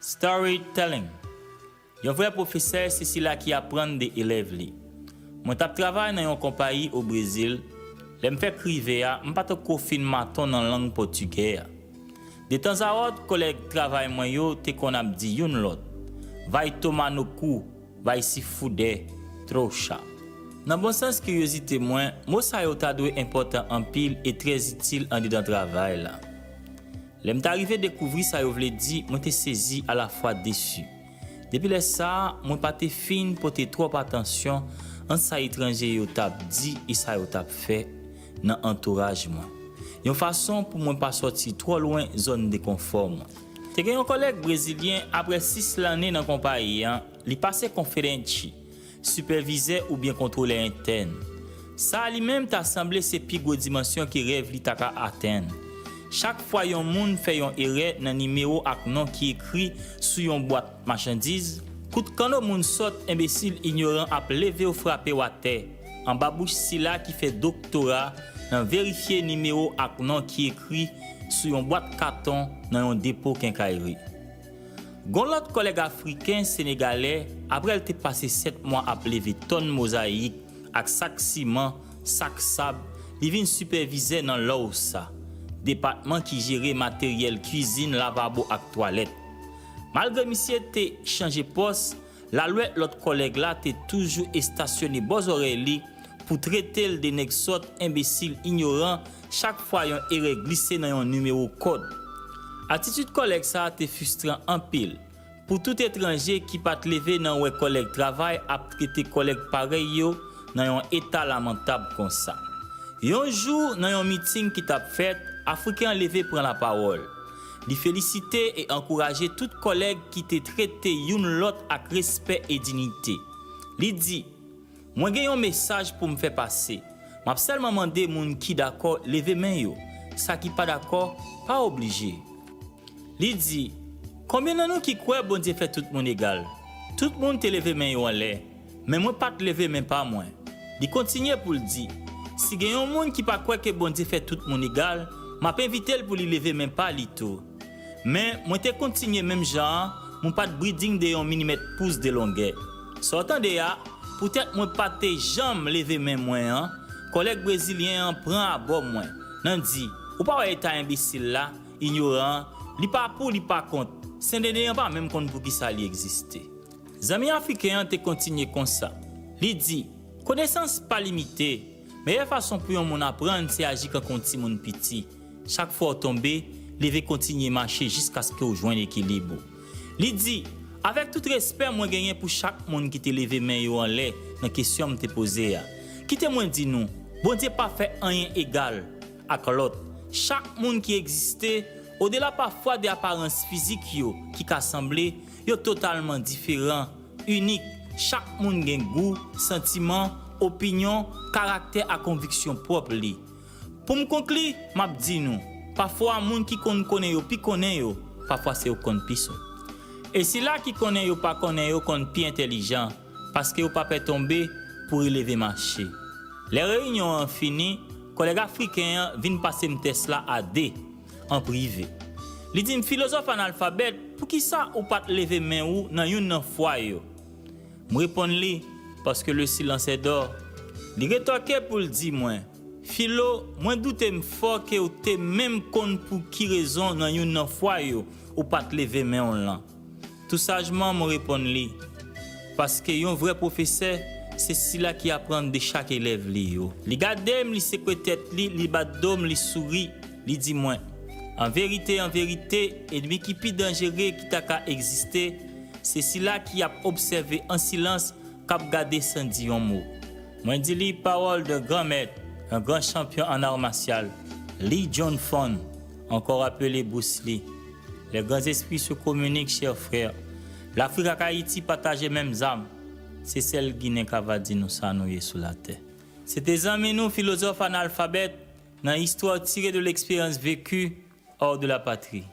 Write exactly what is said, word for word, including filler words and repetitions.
Storytelling. Yon vrè pwofesè se sila ki aprann de elèv li. Mwen t ap travay nan yon konpayi o Brezil. Lè m fèk rive a, m pa t ko fin maton nan lang pòtigè a. Detanzawòt, kòlèg travay mwen yo te konn ap di youn lòt, "Vai tomar no cu, vai se fuder, trouxa." Nan bon sans kiryozite mwen, mo sa yo ta dwe enpòtan anpil e trè itil andedan travay la. Lè m ta rive dekouvri sa yo vle di, mwen te sezi alafwa desi. Depi lè sa a, mwen pa te fin pote twòp atansyon ant sa etranje yo t ap di e sa yo t ap fè nan antouraj mwen. Yon fason pou mwen pa sòti twò lwen zòn de konfò mwen. Te gen yon kòlèg brezilyen, apre sis lane nan konpayi an, li pase konferanchi, sipèvizè oubyen kontwolè entèn. Sa a li menm ta sanble se pi gwo dimansyon ke rèv li ta ka atenn. Chak fwa yon moun fè yon erè nan nimewo ak non ki ekri sou yon bwat machandiz, kout kanno moun sòt, enbesil, inyoran ap leve w, frape w atè, anba bouch sila ki fè doktora nan verifye nimewo ak non ki ekri sou yon bwat katon nan yon depo kenkayri. Gon lòt kòlèg afriken, senegalè, apre l te pase sèt mwa ap leve tòn mozayik ak sak siman, sak sab, li vin sipèvizè nan lawsa, depatman ki jere materyèl kwizin, lavabo ak twalèt. Malgre misye te chanje pòs, lalwèt lòt kòlèg la te toujou estasyone bò zòrèy li pou trete l de nèg sòt, enbesil, inyoran, chak fwa yon erè glise nan yon nimewo kòd. Atitid kòlèg sa a te fristran anpil pou tout etranje ki pa t leve nan wè kòlèg travay ap trete kòlèg parèy yo nan yon eta lamantab konsa. Yon jou, nan yon miting ki t ap fèt, Afriken an leve pran lapawòl. Li felisite e ankouraje tout kòlèg ki te trete youn lòt ak respè e diyite. Li di, "Mwen gen yon mesaj pou m fè pase. M ap sèlman mande moun ki dakò leve men yo. Sa ki pa dakò, pa oblije." Li di, "Konbyen nan nou ki kwè Bondye fè tout moun egal?" Tout moun te leve men yo anlè, men mwen pa t leve men pa mwen. Li kontinye pou l di, "Si gen yon moun ki pa kwè ke Bondye fè tout moun egal, m ap envite l pou li leve men pa li tou." Men, mwen te kontinye menm jan an, mwen pa t briding de yon milimèt pous de longè. Sa w tande a, poutèt mwen pa te janm leve men mwen an, kòlèg brezilyen an pran abò mwen, nan di, "Ou pa wè eta enbesil la, inyoran an, li pa pou, li pa kont. Sendenden an pa menm konn poukisa li egziste." Zanmi afriken an te kontinye konsa. Li di, "Konesans pa limite. Meyè fason pou yon moun aprann se aji kankou yon timoun piti. Chak fwa w tonbe, leve kontinye mache jiskaske w jwenn ekilib ou." Li di, "Avèk tout respè mwen genyen pou chak moun ki te leve men yo anlè nan kesyon m te poze a, kite mwen di nou, Bondye pa fè anyen egal ak lòt. Chak moun ki egziste, odela pafwa de aparans fizik yo ki ka sanble, yo totalman diferan, inik. Chak moun gen gou, santiman, opinyon, karaktè ak konviksyon pwòp li." Pou m konkli, m ap di nou, pafwa moun ki konn konnen yo pi konnen yo, pafwa se yo k konn pi sòt. E sila ki konnen yo pa konnen yo konn pi entèlijan, paske yo pa pè tonbe pou releve mache. Lè reyinyon an fini, kòlèg afriken an vin pase m tès la a de, an prive. Li di m, "Filozòf analfabèt, poukisa ou pa t leve men ou nan youn nan fwa yo?" M reponn li, "Parce que le silence est d'or." Li retòke pou l di mwen, "Filo, mwen doute m fò ke w te menm konn pou ki rezon nan youn nan fwa yo ou pa t leve men w lan." Tou sajman, mwen reponn li, "Paske yon vrè pwofesè, se sila ki aprann de chak elèv li yo." Li gade m, li sekwe tèt li, li bat do m, li souri, li di mwen, "An verite, an verite, ènmi ki pi danjere ki ta ka egziste, se sila ki ap obsève an silans, k ap gade san di yon mo." Mwen di li, "Parole d'un grand maître, un grand champion en arts martiaux, Lee John Fon, encore appelé Bruce Lee. Les grands esprits se communiquent, chers frères. L'Afrique ak Ayiti pataje menm zam. Se sèl Ginen ka va di nou sa nou ye sou latè." Se te zanmi nou, filozòf analfabèt, nan Histoire tirée de l'expérience vécue hors de la patrie.